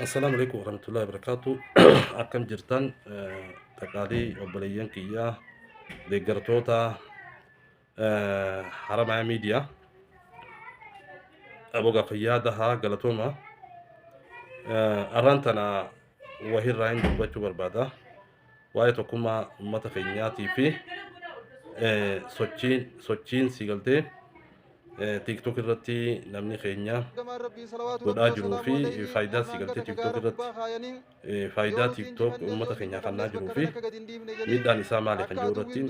Assalaamu alaikum warahmatullahi wabarakatuh. Akkam jirtan qaqaalii obboleeyyan kiyyaa deeggartoota Haramaya Miidiyaa. Abogaa fayyaa dahaa galatooma. Arraan tana wahirraa hin dubbachuu barbaada. Waa'ee tokkummaa uummata keenyaatii fi sochiin sochiin si galtee TikTok irratti namni keenya godhaa jiruu fi faayidaa si galtee TikTok irratti faayidaa TikTok uummata keenyaa kannaa jiruu fi miidhaan isaa maali kan jiru irratti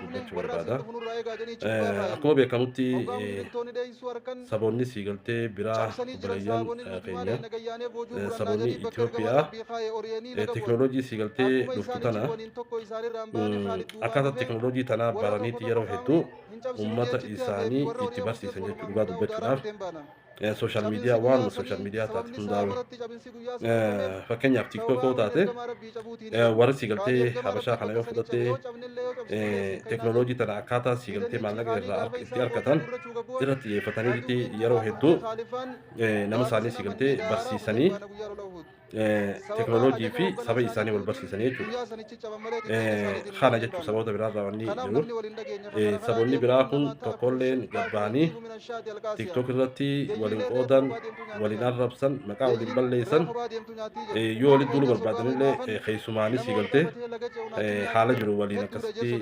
dubbachuu barbaada. Akkuma beekamutti saboonni sii galtee biraa obboleeyyan keenya saboonni Itoophiyaa teknooloojii sii galtee dhuftu tana akkaataa teknooloojii tanaa baraniitti yeroo hedduu ummata isaanii itti barsiisan jechuudha dhugaa dubbachuudhaaf sooshaal miidiyaa waanuma sooshaal miidiyaa taate hundaa'u fakkeenyaaf tiiktook yoo taate warri sii galtee habashaa kana yoo fudhatte teknooloojii tana akkaataa sii galtee maallaqa irraa itti argatan irratti xiyyeeffatanii yeroo hedduu nama isaanii sii galtee barsiisanii teknooloojii fi saba isaanii wal barsiisanii jechuudha. Kana jechuun saboota biraa irraa wanni jiru. Saboonni biraa kun tokkolleen gabbaanii TikTok irratti waliin qoodan, waliin arrabsan, maqaa waliin balleessan yoo walitti duuluu barbaadanillee keessumaanis galtee haala jiru waliin akkasitti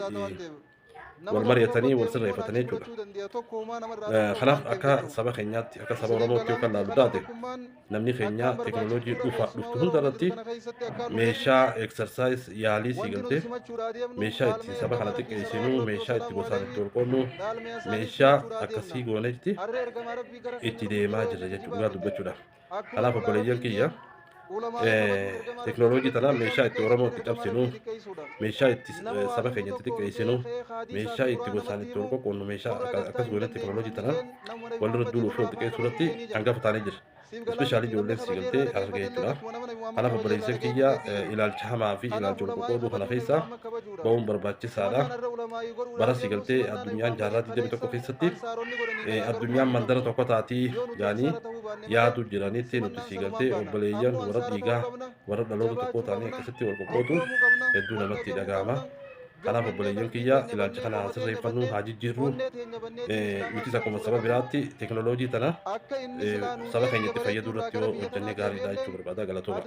wal mari'atanii wal sirreeffatanii jechuudha. Kanaaf akka saba keenyaatti akka saba Oromootti yoo kan laalu taate namni keenya teekinooloojii dhufa dhuftu hunda irratti meeshaa eksarsaayis yaalii sii galtee meeshaa itti saba kana xiqqeessinu meeshaa itti gosaan itti wal qoodnu meeshaa akkasii goonetti itti deemaa jirra jechuudha dhugaa dubbachuudhaaf. Kanaaf obboleeyyan kiyya teknooloojii tana meeshaa itti Oromoo itti cabsinu, meeshaa itti saba keenya itti xiqqeessinu, meeshaa itti gosaan itti wal qoqqoodnu meeshaa akkas goone teknooloojii tana walirra duuluu fi wal xiqqeessuu irratti hangafa taanee jira. Ispeeshaalii ijoolleen si galtee harargee jechuudha. Kanaaf obboleeyyan kiyya ilaalcha hamaa fi ilaalcha wal qoqqooduu kana keessaa ba'uun barbaachisaadha. Bara si galtee addunyaan jaarraa 21 keessatti addunyaan mandara tokko taatii jaanii yaadu jiranitti nuti sii galtee obboleeyyan warra dhiigaa warra dhaloota tokkoo ta'anii akkasitti wal qoqqooduun hedduu namatti dhaga'ama. Kanaaf obboleeyyan kiyya ilaalcha kana haa sirreeffannu haa jijjiirru nutis akkuma saba biraatti teekinooloojii tana saba keenya itti fayyaduu irratti yoo hojjennee gaariidha jechuu barbaada galatooma.